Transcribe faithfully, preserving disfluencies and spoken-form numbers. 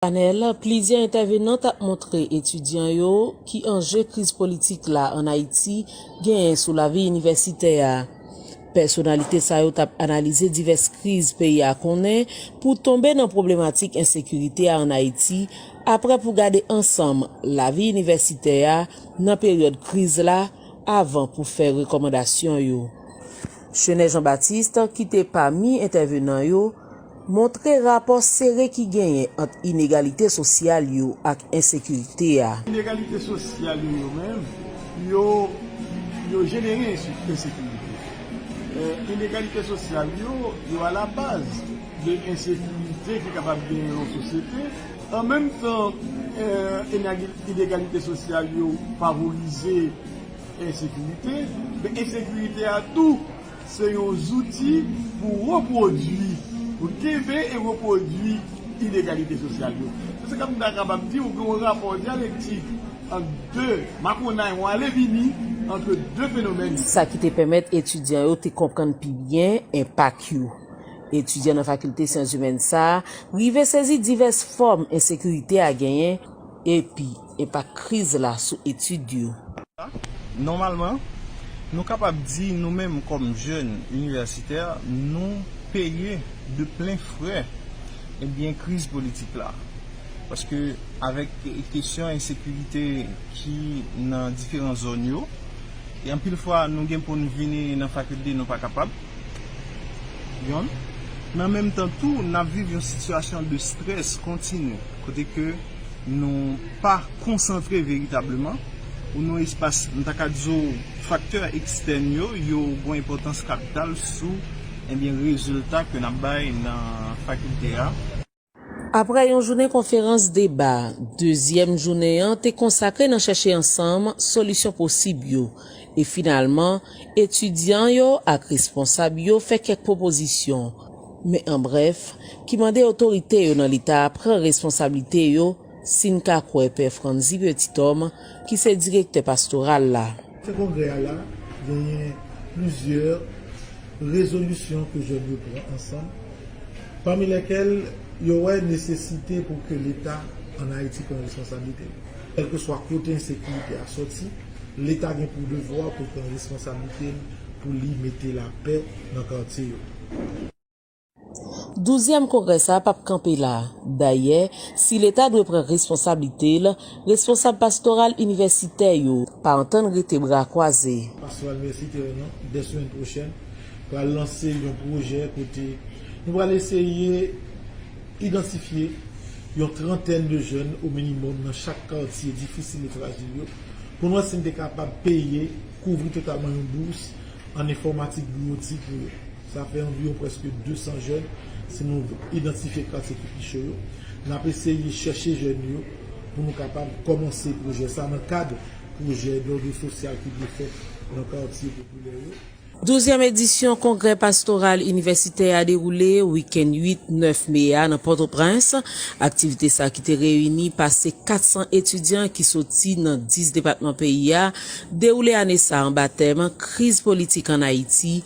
Panèl, plizyè entèvenan t ap montre etidyan yo ki anje kriz politik la ann Ayiti genyen sou lavi inivèsitè a. Pèsonalite sa yo t ap analize divès kriz peyi a konnen pou tonbe nan pwoblematik ensekirite a ann Ayiti, apre pou gade ansanm lavi inivèsitè a nan peryòd kriz la, avan pou fè rekòmandasyon yo. Chenè Jean Baptiste, ki te pami entèvenan yo, montre rapò sere ki genyen ant inegalite sosyal yo ak ensekirite a. Inegalite sosyal yo, yo menm, yo, yo jenere ensi-, ensekirite. Eh, inegalite sosyal yo, yo alabaz de ensekirite ki kapab genyen nan sosyete. An menm tan, eh, inegal-, inegalite sosyal yo favorize ensekirite, men ensekirite a tou, se yon zouti pou repwodui, pou kenbe e repwodui inegalite sosyal yo. Se sa k ap, m ta kapab di w gen yon rapò dyalektik ant de makonnay, yon ale vini ant de fenomèn. Sa ki te pèmèt etidyan yo te konprann pi byen enpak yo. Etidyan nan fakilte syans imèn sa a rive sezi divès fòm ensekirite a genyen, epi enpak kriz la sou etid yo. Nòmalman, nou kapab di nou menm kòm jèn inivèsitè, nou peye de plen frè, ebyen, kriz politik la. Paske avèk kesyon ensekirite ki nan diferan zòn yo, e anpil fwa nou gen pou n vini nan fakilte, nou pa kapab. Yonn. Men an menm tan tou, n ap viv yon sitiyasyon de strès kontini, kote ke nou pa konsantre veritableman, ou nan espas, m ta ka di w, faktè ekstèn yo, yo gen yon enpòtans kapital sou, ebyen, rezilta ke n ap bay nan fakilte a. Apre yon jounen konferans deba, dezyèm jounen an te konsakre nan chèche ansanm solisyon posib yo, e finalman, etidyan yo ak responsab yo fè kèk pwopozisyon, men an brèf, ki mande otorite yo nan Leta a pran responsablite yo, si n ka kwè Pè Franzy Petit-Homme, ki se direktè pastoral la. Nan kongrè a la, genyen plizyè rezolisyon ke jèn yo pran ansanm, pami lèkèl yo wè nesesite pou ke Leta ann Ayiti pran responsablite l. Kèlkeswa kote ensekirite a sòti, Leta gen pou devwa pou l pran responsablite l pou li mete lapè nan katye yo. Douzyèm kongrè sa a p ap kanpe la. Dayè, si Leta dwe pran responsablite l, responsab pastoral inivèsitè yo pa antann rete bra kwaze. Pastoral inivèsitè yo, nan de semèn pwochèn, pral lanse yon pwojè kote nou pral eseye idantifye yon trantèn de jèn o minimòm nan chak katye difisil e frajil yo, pou n wè si n te kapab peye, kouvri totalman yon bous an enfòmatik biwotik pou yo. Sa fè anviwon prèske de san jèn, si nou idantifye katye ki pi cho yo. N ap eseye chèche jèn yo pou nou kapab kòmanse pwojè sa nan kad pwojè dòde sosyal ki dwe fèt nan katye popilè yo. Douzyèm edisyon Kongrè Pastoral Inivèsitè a dewoule wikenn uit, nèf me a nan Pòtoprens. Aktivite sa ki te reyini pase kat san etidyan ki soti nan dis depatman peyi a dewoule ane sa anba tèm Kriz politik ann Ayiti,